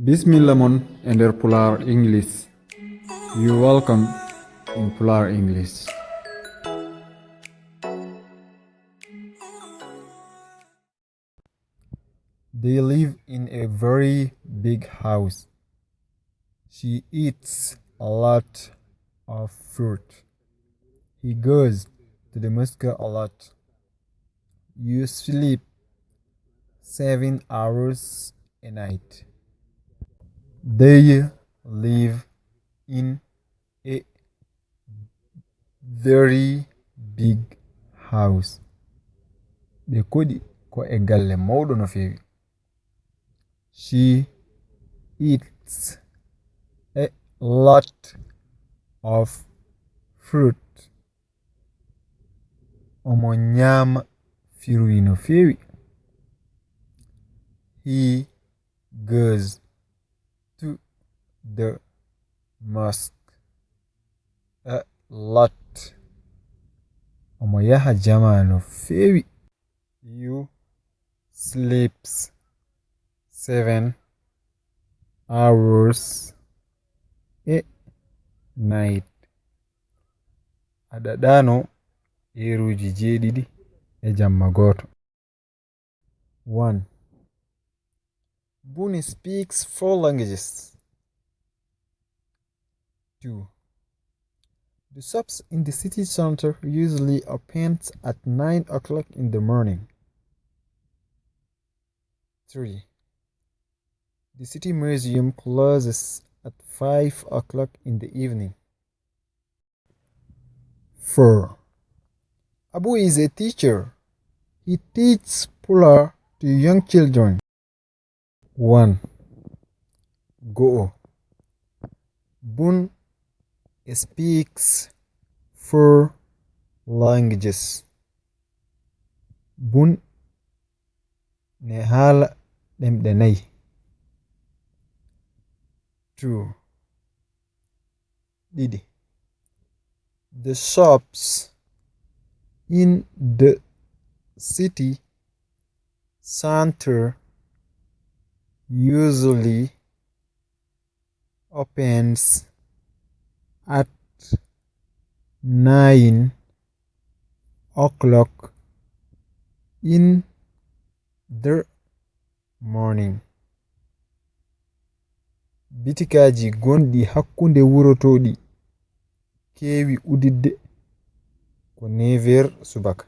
Bismillah mon e nder Pular English. You welcome in Pular English. They live in a very big house. She eats a lot of fruit. He goes to the mosque a lot. You sleep 7 hours a night. They live in a very big house. Ɓe koɗi ko e galle mawɗo no feewi. She eats a lot of fruit. Omo nyama firuyi no feewi. He goes to the mosque a lot. Omo yaha jama no feewi. You sleeps 7 hours a night. Aɗaɗano yeruji jeeɗiɗi e jamma goto. 1. Buni speaks 4 languages. 2. The shops in the city center usually opens at 9 o'clock in the morning. 3. The city museum closes at 5 o'clock in the evening. 4. Abu is a teacher. He teaches Pula to young children. 1. Go. Bun speaks 4 languages. Bun ne haala ɗemɗe 4. 2. Didi. The shops in the city center usually opens at 9 o'clock in the morning. Bitikaji gondi hakkunde wurotoɗi kewi udidde ko 9 subaka.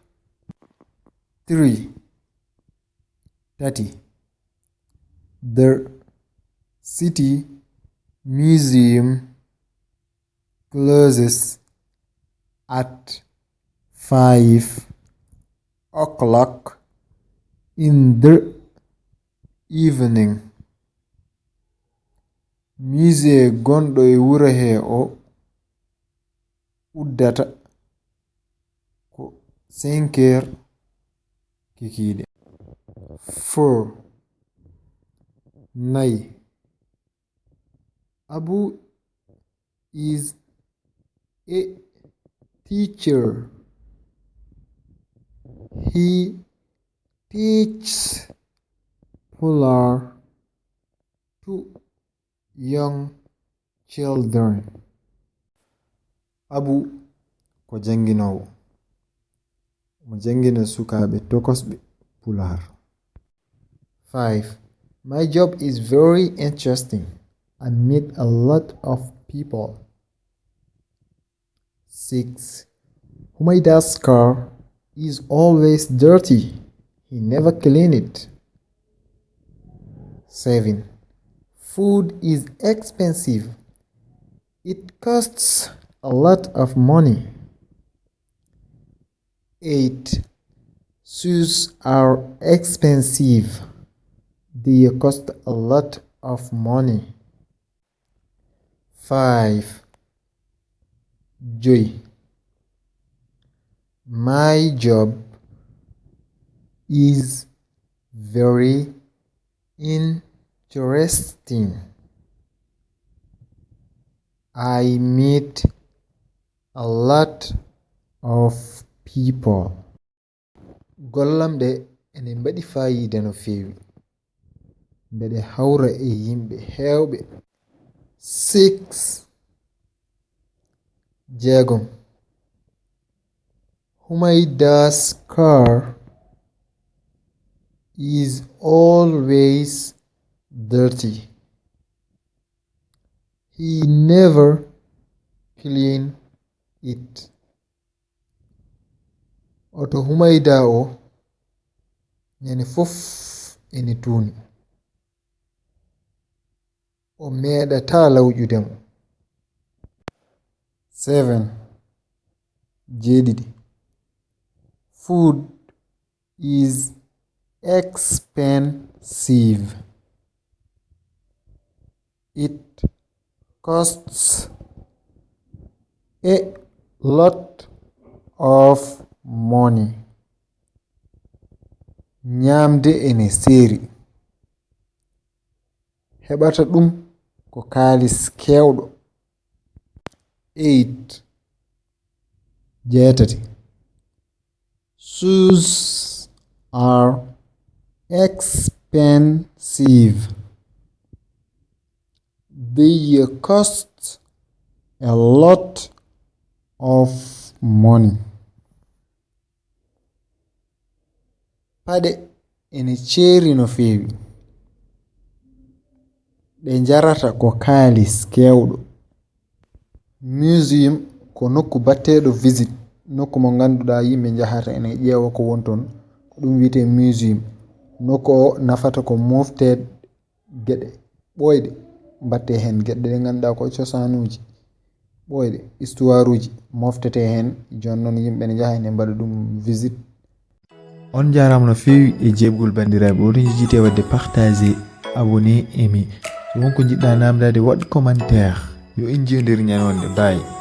3. Tati. The city museum closes at 5 o'clock in the evening. Musée gonɗo e wuro he o uddata ko 5 kikiɗe. 4. Nay. Abu is a teacher. He teaches Pula to young children. Abu ko janginowo. Mo jangina sukaɓe tokosɓe Pular. 5. My job is very interesting. I meet a lot of people. 6. Humaida's car is always dirty. He never cleans it. 7. Food is expensive. It costs a lot of money. 8. Shoes are expensive. They cost a lot of money. 5. Joy. My job is very interesting. I meet a lot of people. Gollamɗe ene mbaɗi fayida no feewi. mbede hawra e yimɓe heewɓe. 6 jeegom Humayda's car is always dirty. He never clean it. Oto Humayda o ñande fof ene tuuni. O meeɗata lawƴude mo. 7 jeeɗiɗi Food is expensive. It costs a lot of money. Ñaamde ene seeri. Heɓata ɗum ko kaalis keewɗo. 8 jeetati Shoes are expensive. They cost a lot of money. Paɗe ene ceeri no feewi. Ɗe njarata ko kaalis keewɗo. Museum ko nokku batteeɗo visit, nokku mo ngannduɗaa yimɓe njahata ene ƴeewa ko won ton, ko ɗum wiyetee museum. Nokku o nafata ko moofteede geɗe ɓooyɗe mbattee heen, geɗe ɗe ngannduɗaa ko cosaanuuji ɓooyɗe, histoire uji moftetee heen. Jooni noon yimɓe ne njaha ene mbaɗa ɗum visit. On jaaraama no feewi e jeeɓgol banndiraaɓe. Oɗon jejjitee wadde partager, abonné, aimé. So wonko jiɗɗa namdade waɗ commentaire yo en jewondir ñalawde. Bye.